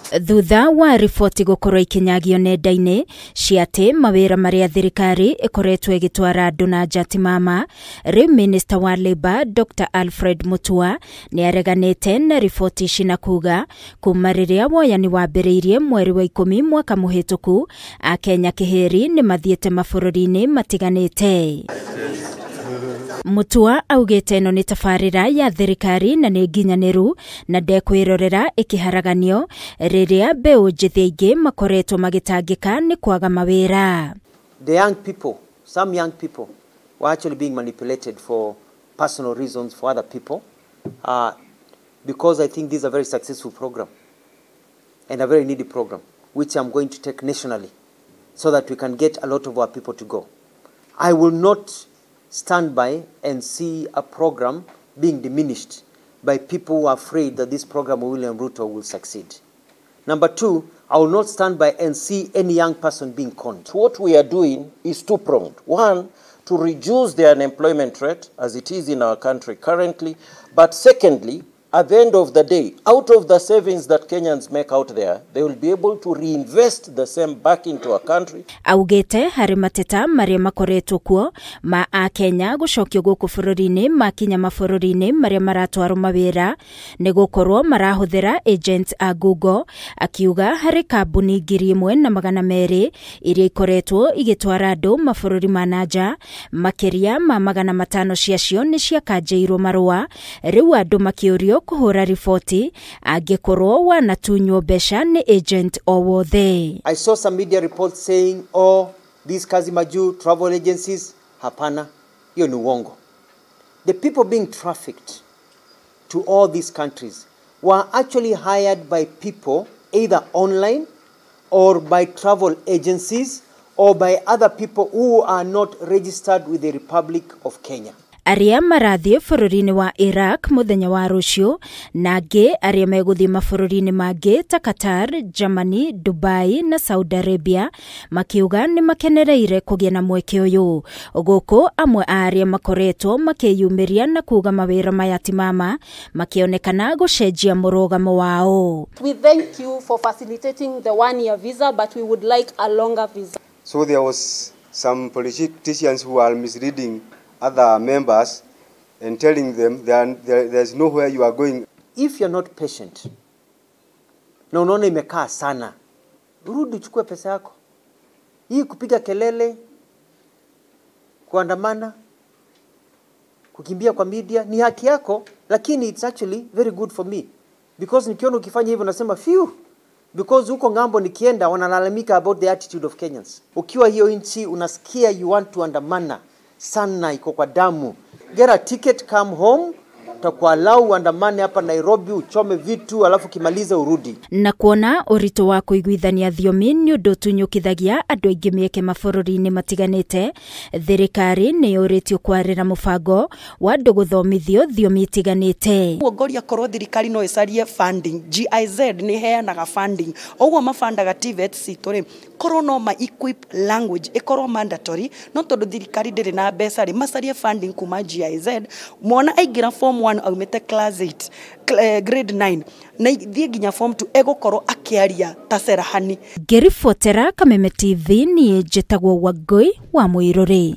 Thutha wa riboti gũkorwo ikinyagio nenda-inĩ cia atĩ mawĩra marĩa thirikari ĩkoretwo ĩgĩtwara andũ na nja ti mama, rĩu Minister wa Labour Dr Alfred Mutua nĩ areganĩte na riboti ici na kuga kuma rĩrĩa woyani wambĩrĩirie mweri wa 10 mwaka mũhĩtũku, Akenya kĩhĩri nĩ mathiĩte mabũrũri-inĩ matiganĩte. Mutua augĩte ĩno nĩ tabarĩra ya thirikari na nĩ nginyanĩru na ndekwĩrorera ĩkĩharaganio rĩrĩa mbeũ njĩthĩ aingĩ makoretwo magĩtangĩka nĩ kwaga mawĩra. The young people, some young people were actually being manipulated for personal reasons for other people, because I think this is a very successful program and a very needy program, which I'm going to take nationally so that we can get a lot of our people to go. I will not stand by and see a program being diminished by people who are afraid that this program of William Ruto will succeed. Number two, I will not stand by and see any young person being conned. What we are doing is two-pronged. One, to reduce the unemployment rate as it is in our country currently, but secondly, at the end of the day, out of the savings that Kenyans make out there, they will be able to reinvest the same back into our country. Augĩte harĩ mateta marĩa makoretwo kuo ma Akenya gũcokio gũkũ bũrũri-inĩ makinya mabũrũri-inĩ marĩa maratwarwo mawĩra nĩ gũkorwo marahũthĩra agents a Google, akiuga harĩ kambuni 1200 iria ikoretwo igĩtwara andũ mabũrũri ma na nja, makĩria ma 500 ciacio nĩ ciakanjĩirwo marũa, rĩu andũ makĩũrio kũhũra riboti angĩkorwo wanatunywo mbeca nĩ agent o wothe. I saw some media reports saying, oh, these Kazi Majuu travel agencies, hapana, hiyo ni uongo. The people being trafficked to all these countries were actually hired by people either online or by travel agencies or by other people who are not registered with the Republic of Kenya. Arĩa marathiĩ bũrũri-inĩ wa Iraq mũthenya wa rũciũ na angĩ arĩa megũthiĩ mabũrũri-inĩ mangĩ ta Qatar, Germany, Dubai na Saudi Arabia makiuga nĩ makenereire kũgĩa na mweke ũyũ. Gũkũ amwe a arĩa makoretwo makĩyumĩria na kuga mawĩra maya ti mama makĩonekana gũcenjia mũrũgamo wao. We thank you for facilitating the 1-year visa, but we would like a longer visa. So there was some politicians who are misleading other members and telling them there's nowhere you are going. If you're not patient, na unaona imekaa sana, rudi uchukue pesa yako. Hii kupiga kelele, kuandamana, kukimbia kwa media ni haki yako, lakini it's actually very good for me. Because nikiona ukifanya hivyo nasema phew, because huko ngambo nikienda wanalalamika about the attitude of Kenyans. Ukiwa hiyo nchi unasikia you want to andamana sana, iko kwa damu. Get a ticket, come home, utakualau uandamane hapa Nairobi, uchome vitu, alafu kimaliza urudi. Na kuona ũritũ wa kũiguithania thiomi nĩ ũndũ ũtunyũkithagia andũ aingĩ mĩeke mabũrũri-inĩ matiganĩte, thirikari nĩ yũrĩtio kwarĩra mũbango wa andũ gũthomithio thiomi itiganĩte. Ũguo korwo thirikari no ĩcarie funding, GIZ nĩ ĩheanaga funding, ũguo mabandaga TVET citũ rĩ, korwo no ma equip language ĩkorwo mandatory, no tondũ thirikari ndĩrĩ na mbeca rĩ, macarie funding kuma GIZ, mwana aingĩra form 1 aumĩte class 8, grade 9 na thiĩ nginya form 2 egũkorwo akĩaria ta Serahani. Ngĩribotera Kameme TV niĩ njĩtagwo Wangũi wa Mũirũrĩ.